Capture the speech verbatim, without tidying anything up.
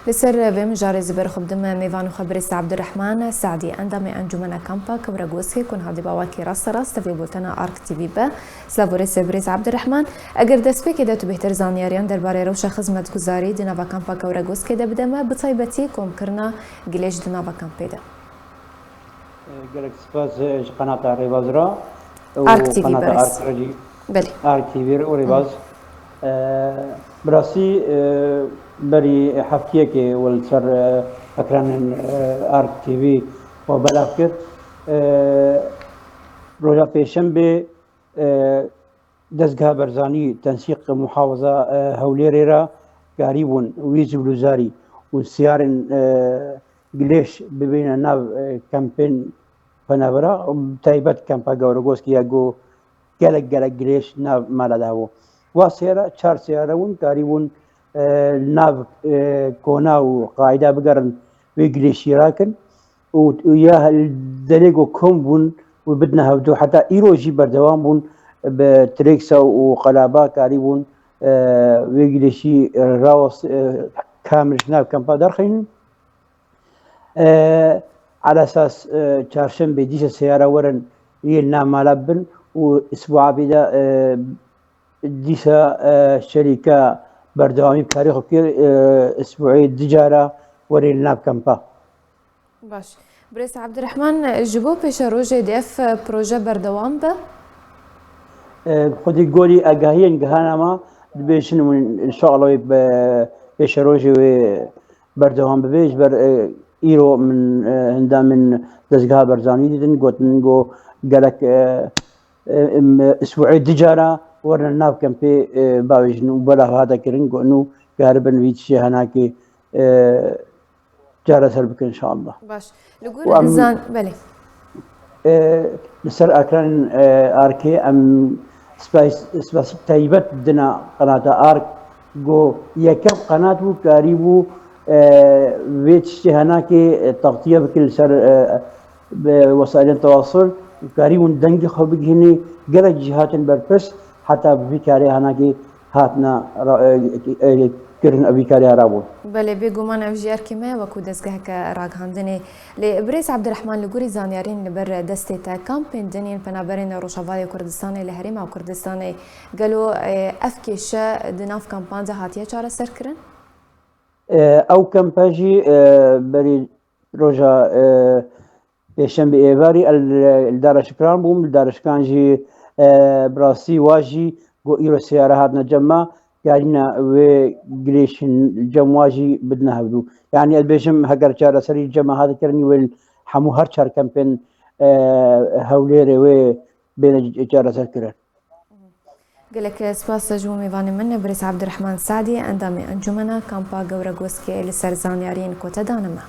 Li ser vê mijarê zî berê xwe bidime mêvanê xwe birêz Abdurrahman Sadî, endamê Encûmena Kampa Kewregoskê ku niha dê bi awakî rasterast tevî bultena Ark T V be. Silav û rêz birêz Abdurrahman. Eger destpêkê de tu bêhtir zanyariyan derbarê rewşa xizmetguzarî di nava Kampa Kewregoskê de bide me, bi taybetî komkirina gilêş di nava kampê de. Gelek spas ji qenata Rêbaz re û Ark T V qenata berêz. Ark re jî. Belê. Ark T V re û Rêbaz. Hı. E, bi rastî, e, berî heftiyekê we li ser, e, ekranên, e, Ark T V we belav kir. E, roja pêşembê, e, Dezgeha Berzanî, Tensîq Muhafaza, e, Hewlêrê re karîbûn wî zûlûzarî û siyarên, e, gilêş bibîne nav, e, kempên penabera, bi taybet kempa Gewregoskê ya ku gelek, gelek gilêş nav mala de hebû. Wa siyara, çar siyara bûn, karîbûn, e, li nav, e, kona û qaîda bigerin wê gilêşî rakin. û, û ya li derê ku kom bûn û bidine hevdû, heta îro jî berdewam bûn bi tirêksa û qelaba karîbûn, e, wê gilêşî rawest, e, kamil ji nav kempa derxînin. E, Elesas, e, çarşembê dîsa seyara werin yên nav mala bibin û isbuabî de, e, dîsa, e, şerîka berdewamî bi karê xwe kir, e, isbuê du cara werê li nav kempa. Baş. Birêz Abdurrahman, ji bo pêşerojê dê ev proje berdewam be? E, xwedî gorî agahiyên gihana me dibêjin û înşallah wê be-, pêşerojê wê berdewam bibe. Ji ber, e, îro min, e, hindamên dezgeha berzanî didin, gotin ku gelek, e, e, em, isbuê du cara werine nav kempê, e, bavêjin û belav hate kirin ku nû karibin vî tiştê henakê, e, çareser bikin inşallah. Baş. Li gor Û em, zan-, belê. E, li ser ekranên, e, arkê em spas-, spasî taybet didine qenata Ark, ku yekem qenat bû, karîbû, e, vê tiştê henakê, e, textiye bikin li ser, e, bi wesaîlên tewasul, karîbûn dengê xwe bigihînî, gelek cî hatin berpirs, heta bi vî karê henakê hatine ra-, e, e, kirin, vî karê rabûn. Belê, bêguman ev jî erkê me ye wekû dezgeheke ragihandinê. Lê birêz Abdurrahman, li gorî zanyariyên li ber destê te, kampên din yên penaberên Rojavayê Kurdistanê li Herêma Kurdistanê, gelo, e, ev kêşe di nav kampan de hatiye çareserkirin? E, ew kempa jî, e, berî roja, e, pêşembê êvarî el, li Dara Şikran bûm. Li Dara Şikran jî, e, bi rastî wa jî got îro seyara hatine cem me, karîne wê gilêşin cem wa jî bidine hevdû. Yanî ez bêjim heger çareserî cem me hate kirin wê hemû her çar kempên, e, Hewlêrê wê bêne çareser kirin. Gelek spas ji bo mêvanê min, Birêz Abdurrahman Sadî, endamê Encûmena Kampa Gewregoskê li ser zanyariyên ku te dane me.